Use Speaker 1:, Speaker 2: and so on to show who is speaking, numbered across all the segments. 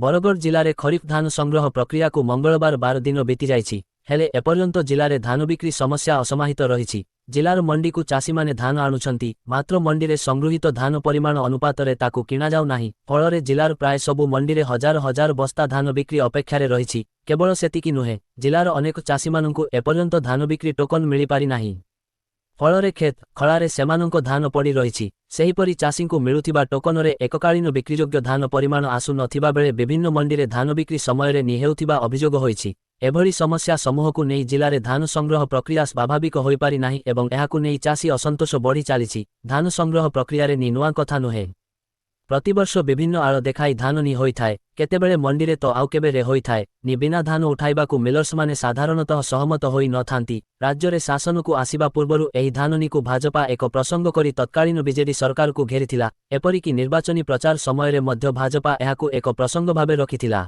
Speaker 1: ବରଗଡ଼ ଜିଲ୍ଲାରେ ଖରିଫ ଧାନ ସଂଗ୍ରହ ପ୍ରକ୍ରିୟାକୁ ମଙ୍ଗଳବାର 12 ଦିନ ବିତିଯାଇଛି। ହେଲେ ଏପର୍ଯ୍ୟନ୍ତ ଜିଲ୍ଲାରେ ଧାନ ବିକ୍ରି ସମସ୍ୟା ଅସମାହିତ ରହିଛି। ଜିଲ୍ଲାର ମଣ୍ଡିକୁ ଚାଷୀମାନେ ଧାନ ଆଣୁଛନ୍ତି, ମାତ୍ର ମଣ୍ଡିରେ ସଂଗୃହୀତ ଧାନ ପରିମାଣ ଅନୁପାତରେ ତାକୁ କିଣାଯାଉ ନାହିଁ। ଫଳରେ ଜିଲ୍ଲାର ପ୍ରାୟ ସବୁ ମଣ୍ଡିରେ ହଜାର ହଜାର ବସ୍ତା ଧାନ ବିକ୍ରି ଅପେକ୍ଷାରେ ରହିଛି। କେବଳ ସେତିକି ନୁହେଁ, ଜିଲ୍ଲାର ଅନେକ ଚାଷୀମାନଙ୍କୁ ଏପର୍ଯ୍ୟନ୍ତ ଧାନ ବିକ୍ରି ଟୋକନ ମିଳିପାରି ନାହିଁ। ଫଳରେ କ୍ଷେତ ଖଳାରେ ସେମାନଙ୍କ ଧାନ ପଡ଼ି ରହିଛି। ସେହିପରି ଚାଷୀଙ୍କୁ ମିଳୁଥିବା ଟୋକନରେ ଏକକାଳୀନ ବିକ୍ରିଯୋଗ୍ୟ ଧାନ ପରିମାଣ ଆସୁ ନଥିବା ବେଳେ ବିଭିନ୍ନ ମଣ୍ଡିରେ ଧାନ ବିକ୍ରି ସମୟରେ ନି ହେଉଥିବା ଅଭିଯୋଗ ହୋଇଛି। ଏଭଳି ସମସ୍ୟା ସମୂହକୁ ନେଇ ଜିଲ୍ଲାରେ ଧାନ ସଂଗ୍ରହ ପ୍ରକ୍ରିୟା ସ୍ୱାଭାବିକ ହୋଇପାରି ନାହିଁ ଏବଂ ଏହାକୁ ନେଇ ଚାଷୀ ଅସନ୍ତୋଷ ବଢ଼ି ଚାଲିଛି। ଧାନ ସଂଗ୍ରହ ପ୍ରକ୍ରିୟାରେ ନି ନୂଆ କଥା ନୁହେଁ। ପ୍ରତିବର୍ଷ ବିଭିନ୍ନ ଆଳ ଦେଖାଇ ଧାନ ନି ହୋଇଥାଏ। କେତେବେଳେ ମଣ୍ଡିରେ ତ ଆଉ କେବେ ରେ ହୋଇଥାଏ। ନି ବିନା ଧାନ ଉଠାଇବାକୁ ମିଲର୍ସମାନେ ସାଧାରଣତଃ ସହମତ ହୋଇ ନଥାନ୍ତି। ରାଜ୍ୟରେ ଶାସନକୁ ଆସିବା ପୂର୍ବରୁ ଏହି ଧାନ ନିକୁ ଭାଜପା ଏକ ପ୍ରସଙ୍ଗ କରି ତତ୍କାଳୀନ ବିଜେଡି ସରକାରକୁ ଘେରିଥିଲା। ଏପରିକି ନିର୍ବାଚନୀ ପ୍ରଚାର ସମୟରେ ମଧ୍ୟ ଭାଜପା ଏହାକୁ ଏକ ପ୍ରସଙ୍ଗ ଭାବେ ରଖିଥିଲା।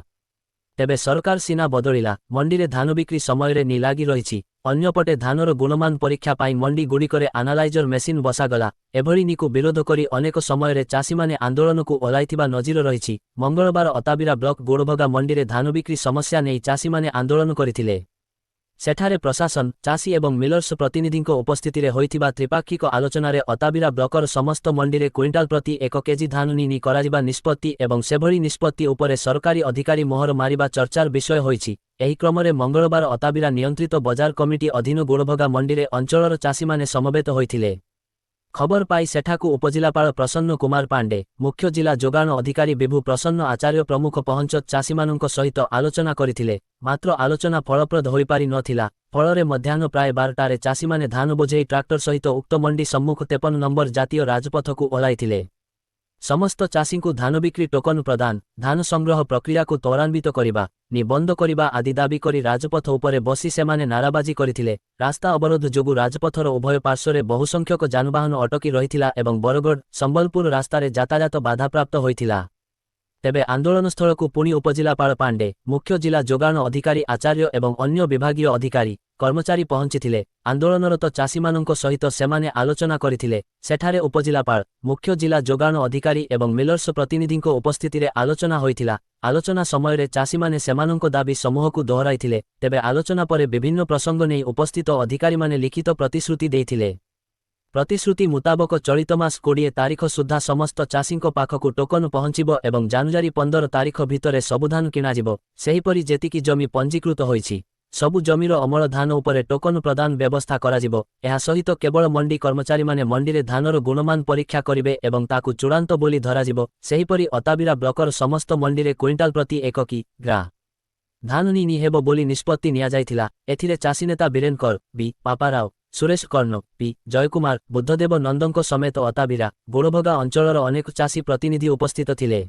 Speaker 1: ତେବେ ସରକାର ସିନା ବଦଳିଲା, ମଣ୍ଡିରେ ଧାନ ବିକ୍ରି ସମୟରେ ନି ଲାଗି ରହିଛି। ଅନ୍ୟପଟେ ଧାନର ଗୁଣମାନ ପରୀକ୍ଷା ପାଇଁ ମଣ୍ଡି ଗୁଡ଼ିକରେ ଆନାଲାଇଜର ମେସିନ୍ ବସାଗଲା। ଏଭଳି ନିକୁ ବିରୋଧ କରି ଅନେକ ସମୟରେ ଚାଷୀମାନେ ଆନ୍ଦୋଳନକୁ ଓହ୍ଲାଇଥିବା ନଜିର ରହିଛି। ମଙ୍ଗଳବାର ଅତାବିରା ବ୍ଲକ ଗୋଡ଼ଭଗା ମଣ୍ଡିରେ ଧାନ ବିକ୍ରି ସମସ୍ୟା ନେଇ ଚାଷୀମାନେ ଆନ୍ଦୋଳନ କରିଥିଲେ। ସେଠାରେ ପ୍ରଶାସନ, ଚାଷୀ ଏବଂ ମିଲର୍ସ ପ୍ରତିନିଧିଙ୍କ ଉପସ୍ଥିତିରେ ହୋଇଥିବା ତ୍ରିପାକ୍ଷିକ ଆଲୋଚନାରେ ଅତାବିରା ବ୍ଲକର ସମସ୍ତ ମଣ୍ଡିରେ କୁଇଣ୍ଟାଲ ପ୍ରତି 1 କେଜି ଧାନ ନି କରାଯିବା ନିଷ୍ପତ୍ତି ଏବଂ ସେଭଳି ନିଷ୍ପତ୍ତି ଉପରେ ସରକାରୀ ଅଧିକାରୀ ମୋହର ମାରିବା ଚର୍ଚ୍ଚାର ବିଷୟ ହୋଇଛି। ଏହି କ୍ରମରେ ମଙ୍ଗଳବାର ଅତାବିରା ନିୟନ୍ତ୍ରିତ ବଜାର କମିଟି ଅଧୀନ ଗୋଡ଼ଭଗା ମଣ୍ଡିରେ ଅଞ୍ଚଳର ଚାଷୀମାନେ ସମବେତ ହୋଇଥିଲେ। ଖବର ପାଇ ସେଠାକୁ ଉପଜିଲ୍ଲାପାଳ ପ୍ରସନ୍ନ କୁମାର ପାଣ୍ଡେ, ମୁଖ୍ୟ ଜିଲ୍ଲା ଯୋଗାଣ ଅଧିକାରୀ ବିଭୁ ପ୍ରସନ୍ନ ଆଚାର୍ଯ୍ୟ ପ୍ରମୁଖ ପହଞ୍ଚତ୍ ଚାଷୀମାନଙ୍କ ସହିତ ଆଲୋଚନା କରିଥିଲେ। ମାତ୍ର ଆଲୋଚନା ଫଳପ୍ରଦ ହୋଇପାରି ନ ଥିଲା। ଫଳରେ ମଧ୍ୟାହ୍ନ ପ୍ରାୟ 12ଟାରେ ଚାଷୀମାନେ ଧାନ ବୋଝେଇ ଟ୍ରାକ୍ଟର ସହିତ ଉକ୍ତ ମଣ୍ଡି ସମ୍ମୁଖ 53 ନମ୍ବର ଜାତୀୟ ରାଜପଥକୁ ଓହ୍ଲାଇଥିଲେ। ସମସ୍ତ ଚାଷୀଙ୍କୁ ଧାନ ବିକ୍ରି ଟୋକନ ପ୍ରଦାନ, ଧାନ ସଂଗ୍ରହ ପ୍ରକ୍ରିୟାକୁ ତ୍ୱରାନ୍ୱିତ କରିବା, ନି ବନ୍ଦ କରିବା ଆଦି ଦାବି କରି ରାଜପଥ ଉପରେ ବସି ସେମାନେ ନାରାବାଜି କରିଥିଲେ। ରାସ୍ତା ଅବରୋଧ ଯୋଗୁଁ ରାଜପଥର ଉଭୟ ପାର୍ଶ୍ୱରେ ବହୁସଂଖ୍ୟକ ଯାନବାହନ ଅଟକି ରହିଥିଲା ଏବଂ ବରଗଡ଼ ସମ୍ବଲପୁର ରାସ୍ତାରେ ଯାତାୟାତ ବାଧାପ୍ରାପ୍ତ ହୋଇଥିଲା। ତେବେ ଆନ୍ଦୋଳନସ୍ଥଳକୁ ପୁଣି ଉପଜିଲ୍ଲାପାଳ ପାଣ୍ଡେ, ମୁଖ୍ୟ ଜିଲ୍ଲା ଯୋଗାଣ ଅଧିକାରୀ ଆଚାର୍ଯ୍ୟ ଏବଂ ଅନ୍ୟ ବିଭାଗୀୟ ଅଧିକାରୀ, କର୍ମଚାରୀ ପହଞ୍ଚିଥିଲେ। ଆନ୍ଦୋଳନରତ ଚାଷୀମାନଙ୍କ ସହିତ ସେମାନେ ଆଲୋଚନା କରିଥିଲେ। ସେଠାରେ ଉପଜିଲ୍ଲାପାଳ, ମୁଖ୍ୟ ଜିଲ୍ଲା ଯୋଗାଣ ଅଧିକାରୀ ଏବଂ ମିଲର୍ସ ପ୍ରତିନିଧିଙ୍କ ଉପସ୍ଥିତିରେ ଆଲୋଚନା ହୋଇଥିଲା। ଆଲୋଚନା ସମୟରେ ଚାଷୀମାନେ ସେମାନଙ୍କ ଦାବି ସମୂହକୁ ଦୋହରାଇଥିଲେ। ତେବେ ଆଲୋଚନା ପରେ ବିଭିନ୍ନ ପ୍ରସଙ୍ଗ ନେଇ ଉପସ୍ଥିତ ଅଧିକାରୀମାନେ ଲିଖିତ ପ୍ରତିଶ୍ରୁତି ଦେଇଥିଲେ। ପ୍ରତିଶ୍ରୁତି ମୁତାବକ ଚଳିତ ମାସ 20 ତାରିଖ ସୁଦ୍ଧା ସମସ୍ତ ଚାଷୀଙ୍କ ପାଖକୁ ଟୋକନ ପହଞ୍ଚିବ ଏବଂ ଜାନୁଆରୀ 15 ତାରିଖ ଭିତରେ ସବୁ ଧାନ କିଣାଯିବ। ସେହିପରି ଯେତିକି ଜମି ପଞ୍ଜୀକୃତ ହୋଇଛି, ସବୁ ଜମିର ଅମଳ ଧାନ ଉପରେ ଟୋକନ ପ୍ରଦାନ ବ୍ୟବସ୍ଥା କରାଯିବ। ଏହା ସହିତ କେବଳ ମଣ୍ଡି କର୍ମଚାରୀମାନେ ମଣ୍ଡିରେ ଧାନର ଗୁଣମାନ ପରୀକ୍ଷା କରିବେ ଏବଂ ତାକୁ ଚୂଡ଼ାନ୍ତ ବୋଲି ଧରାଯିବ। ସେହିପରି ଅତାବିରା ବ୍ଲକର ସମସ୍ତ ମଣ୍ଡିରେ କୁଇଣ୍ଟାଲ ପ୍ରତି 1 କି ଗ୍ରା ଧାନ ନି ହେବ ବୋଲି ନିଷ୍ପତ୍ତି ନିଆଯାଇଥିଲା। ଏଥିରେ ଚାଷୀନେତା ବୀରେନ କର, ବି ପାପାରାଓ, ସୁରେଶ କର୍ଣ୍ଣ, ପି ଜୟକୁମାର, ବୁଦ୍ଧଦେବ ନନ୍ଦଙ୍କ ସମେତ ଅତାବିରା, ଗୋଡ଼ଭଗା ଅଞ୍ଚଳର ଅନେକ ଚାଷୀ ପ୍ରତିନିଧି ଉପସ୍ଥିତ ଥିଲେ।